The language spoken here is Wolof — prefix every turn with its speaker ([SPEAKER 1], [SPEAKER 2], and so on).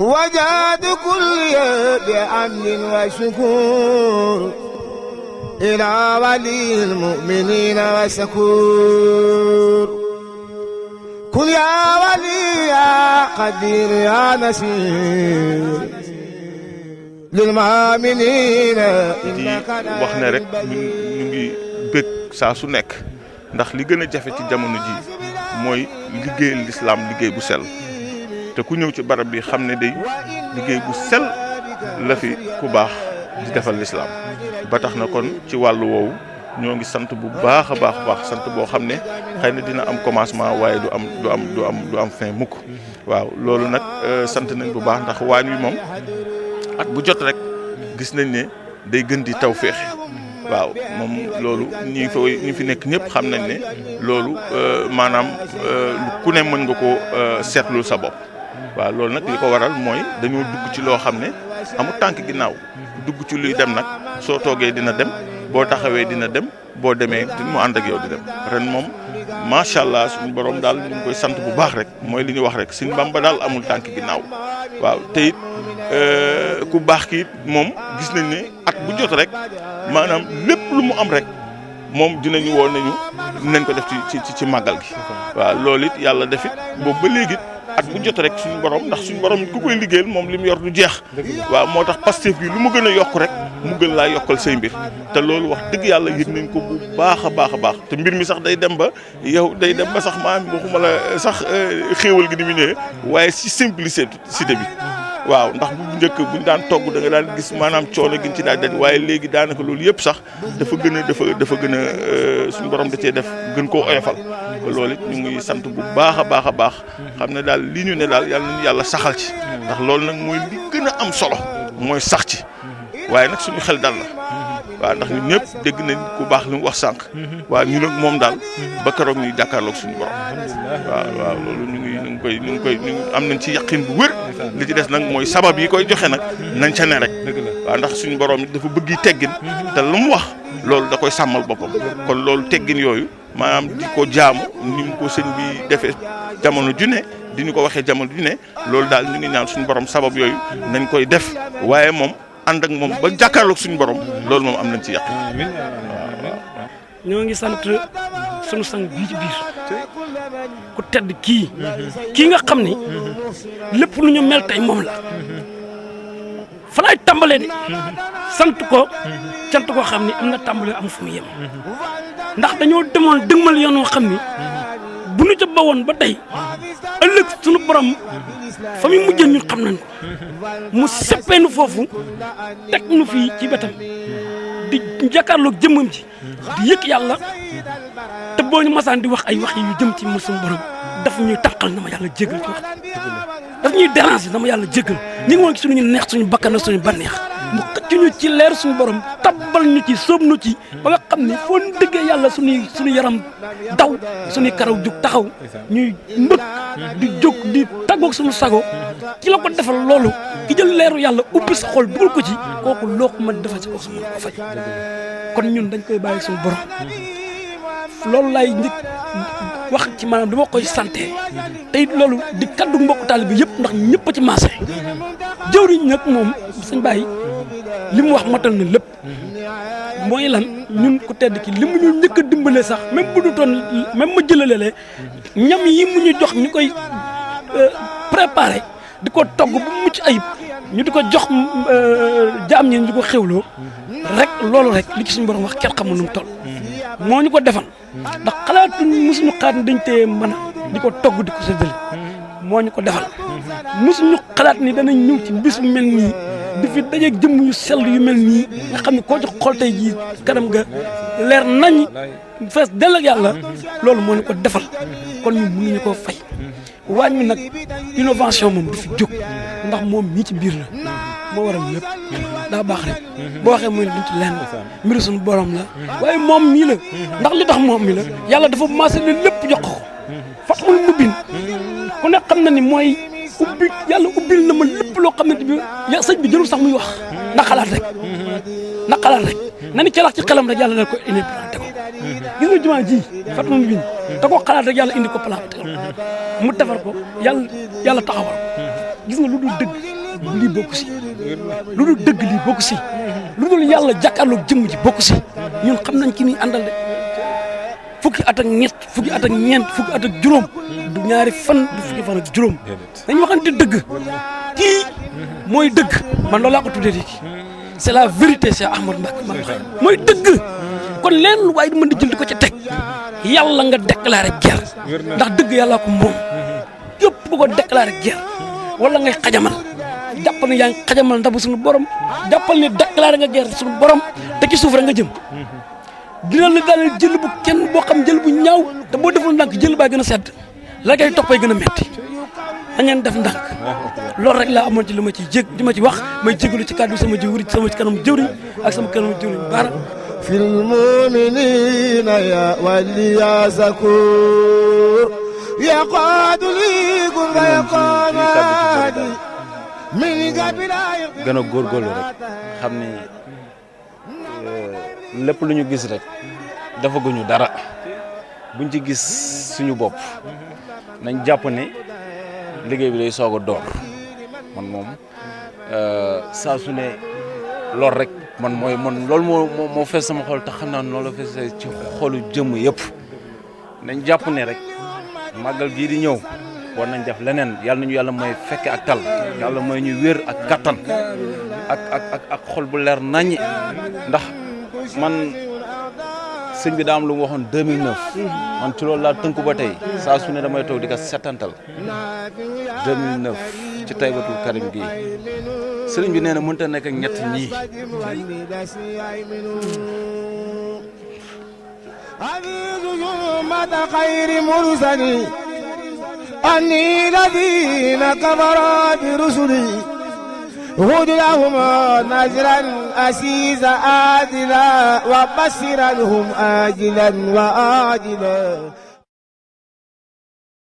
[SPEAKER 1] وجاد كل بأمن وشكور إلى ولي المؤمنين وسكور قل يا ولي يا قدير يا نسير للمؤمنين إنك
[SPEAKER 2] wax ne rek ñu ngi bëgg saa su nekk ndax li gën a jafe ci jamono ji mooy liggéeyal lislaam liggéey bu sell te ku ñëw ci barab bi xam ne day liggéey bu sell la fi ku baax di defal lislaam ba tax na kon ci wàllu woowu ñoo ngi sant bu baax a baax sant boo xam ne xëy na dina am commencement waaye du am fin mukk waaw loolu nag sant nañ bu baax ndax waañ wi moom at bu jot rek gis nañ ne day gën di taw féexe waaw moom loolu ñi fi nekk ñëpp xam nañ ne loolu maanaam ku ne mën nga ko seetlul sa bopp waaw loolu nag li ko waral mooy dañoo dugg ci loo xam ne amul tànk ginnaaw dugg ci luy dem nag soo toogee dina dem boo taxawee dina dem boo demee mu ànd ak yow di dem ren moom macha allah suñu borom daal ñu ngi koy sant bu baax rek mooy li ñu wax rek Sëñ Bamba daal amul tànk ginnaaw waaw te it ku baax ki it moom gis nañ ne at bu jot rek maanaam lépp lu mu am rek moom dinañu woo nañ ko def ci màggal gi waaw loolu it yàlla def it boobu ba léegi at bu jot rek suñu borom ndax suñu borom ku koy liggéeyal moom li mu yor du jeex waaw moo tax Pastef bi lu mu gën a yokk rek mu gën laa yokkal say mbir te loolu wax dëgg yàlla yëg nañ ko bu baax a baax te mbir mi sax day dem ba sax maam waxuma la sax xéewal gi ni mu ñëwee waaye ci simplicité bi waaw ndax bu njëkk buñ daan togg da nga daan gis maanaam coono gi ci daal daj waaye léegi daanaka loolu yëpp sax dafa gën a suñu borom da cee def gën koo oyofal loolu it ñu ngi sant bu baax a baax xam ne daal li ñu ne daal yàlla nañu yàlla saxal ci ndax loolu nag mooy li gën a am solo mooy sax ci waaye nag suñu xel dal la waaw ndax ñun ñëpp dégg nañ ku baax li mu wax sànq waaw ñu nag moom daal ba keroog ñuy jàkkaarloog suñu borom waaw loolu ñu ngi am nañ ci yaqin bu wër li ci des nag mooy sabab yi koy joxe nag nañ ca ne rek waaw ndax suñu borom dafa bëgg teggin te lu mu wax loolu da koy sàmmal boppam kon loolu teggin yooyu maanaam di ko jaamu ni mu ko sëñ bi defee jamono ju ne di ñu ko waxee jamono ju ne loolu daal ñu ngi ñaan suñu borom sabab yooyu nañ koy def waaye moom ànd ak moom ba jàkkaarloog suñu borom loolu moom am nañ ci yàqin.
[SPEAKER 3] ñoo ngi sant sunu sang bii ci biir ku tedd kii nga xam ni lépp lu ñu mel tey moom la fa laay tàmbalee de sant ko cant koo xam ni am na tàmbalee am fu mu yem ndax dañoo demoon dëgmal yoonoo xam ni bu ñu ca bawoon ba tey ëllëg sunu borom fa muy mujjee ñun xam nañ ko mu seppeenu foofu teg nu fii ci wetam di jàkkaarloog jëmmam ji di yëg yàlla te boo ñu masaan di wax ay wax yu jëm ci mu sunu borom daf ñuy tànqal na ma yàlla jégal ci wax daf ñuy déranger na ma yàlla jégal ñu ngi woon ci suñu neex suñu bakkan ak suñu banneex mu xëcc ñu ci leer suñu borom tabbal ñu ci sóob ñu ci ba nga xam ne foo dëggee yàlla suñu yaram daw suñuy karaw jug taxaw ñuy mbëkk di jóg di tàggoog suñu sago ci la ko defal loolu ki jël leeru yàlla ubbi sa xol dugal ko ci kooku loo ko mën defal ci ko su mën ko faj kon ñun dañ koy bàyyi suñu borom loolu laay njëkk wax ci maanaam dama koy santé tey loolu di kaddu mbokku taalibe bi yëpp ndax ñëpp a ci maase jëwriñ nag moom sëñ Baye li mu wax matal na lépp mooy lan ñun ku tedd ki li mu ñu njëkk a dimbalee sax même bu du toon même ma jëlalelee ñam yi mu ñu jox ñu koy préparé di ko togg bu mucc ayib ñu di ko jox jaam ñi ñu ko xewloo rek loolu rek li ci suñu borom wax kenn xamul nu mu toll moo ñu ko defal ndax xalaatuñ mosuñu xaat dañ tee mën a di ko togg di ko séddale moo ñu ko defal mosuñu xalaat ni danañ ñëw ci bis bu mel nii di fi dajeeg jëmm yu sell yu mel nii nga xam ne koo jox xol tey jii kanam nga leer nañ fees dell ak yàlla loolu moo ñu ko defal kon ñun mënuñu koo fay waañ mi nag innovation moom du fi jóg ndax moom mii ci biir la moo waral lépp daa baax rek boo waxee mooy ne duñ ci lenn mbiru suñu borom la waaye moom mii la ndax li tax moom mi la yàlla dafa maase ne lépp jox ko fatul mubin ku ne xam na ni mooy ubbi yàlla ubbil na ma lépp loo xam ne bi sëñ bi jëlul sax muy wax na xalaat rek na ni calax ci xelam rek yàlla dal ko indi plan te ko gis nga jumaa ji fatul mubin da ko xalaat rek yàlla indi ko plan te mu defar ko yàlla taxawal gis nga lu dul dëgg lii bokku si lu dul dëgg lii bokku si lu dul yàlla jàkkaarloog jëmm ji bokku si ñun xam nañ ki ni àndal de fukki at ak ñett fukki at ak ñeent fukki at ak juróom du ñaari fan du fukki fan ak juróom dañu waxante dëgg kii mooy dëgg man loolu laa ko tuddee léegi c'est la vérité c'est Ahmadou Mbacké mooy dëgg kon leen lu waaye mën di jël di ko ca teg yàlla nga déclaré guerre ndax dëgg yàllaa ko moom yëpp bu ko déclaré guerre wala ngay xajamal jàppal ne yaa ngi xajamal ndabu suñu borom jàppal ne déclaré nga guerre suñu borom te ci suuf rek nga jëm dina la daal jël bu kenn boo xam jël bu ñaaw te boo deful ndànk jël baa gën a sedd la ngay toppay gën a metti da ngeen def ndànk loolu rek laa amoon ci li ma ciy jég li ma ci wax may jégalu ci kàddu sama jëwriñ sama kanam jëwriñ ak sama kanam jëwriñ baara
[SPEAKER 1] fil mu'minina ya wali ya zakur ya qaadu li kun nga yaqaadi min gabila
[SPEAKER 4] gën a góorgóorlu rek xam ni lépp lu ñu gis rek defaguñu dara buñ ci gis suñu bopp nañ jàpp ne liggéey bi day soog a door man moom saa su ne lool rek man loolu moo fees sama xol te xam naa noonu la fees ci xolu jëmm yëpp nañ jàpp ne rek màggal gii di ñëw war nañ def leneen yàlla nañu yàlla mooy fekke ak tal yàlla mooy ñu wér ak kattan ak xol bu leer naññi ndax man sëñ bi daa am lu mu waxoon 2009 man ci loolu laa tënku ba tey saa su ne damay toog di ko settantal 2009 ci Taybatul Karim gii sëriñ bi nee na mënut a nekk ak ñett ñii
[SPEAKER 1] أني الذين كفروا برسلي هود لهما نزلا أسيزا آدلا وبشرا لهم آجلا وآجلا